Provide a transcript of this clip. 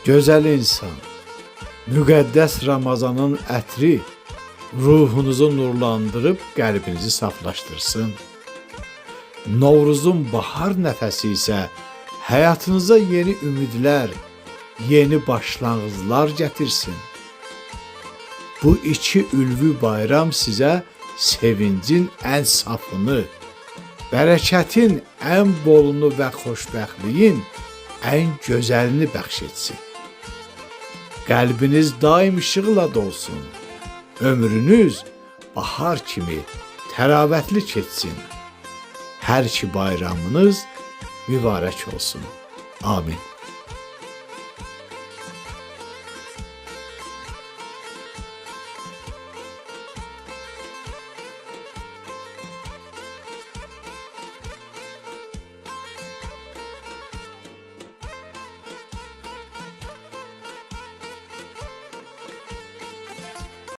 Gözəl insan, müqəddəs Ramazanın ətri ruhunuzu nurlandırıb qəlbinizi saflaşdırsın. Novruzun bahar nəfəsi isə həyatınıza yeni ümidlər, yeni başlanğıclar gətirsin. Bu iki ülvi bayram sizə sevincin ən safını, bərəkətin ən bolunu və xoşbəxtliyin ən gözəlini bəxş etsin. Qəlbiniz daim işıqla dolsun. Ömrünüz bahar kimi təravətli keçsin. Hər iki bayramınız mübarək olsun. Amin.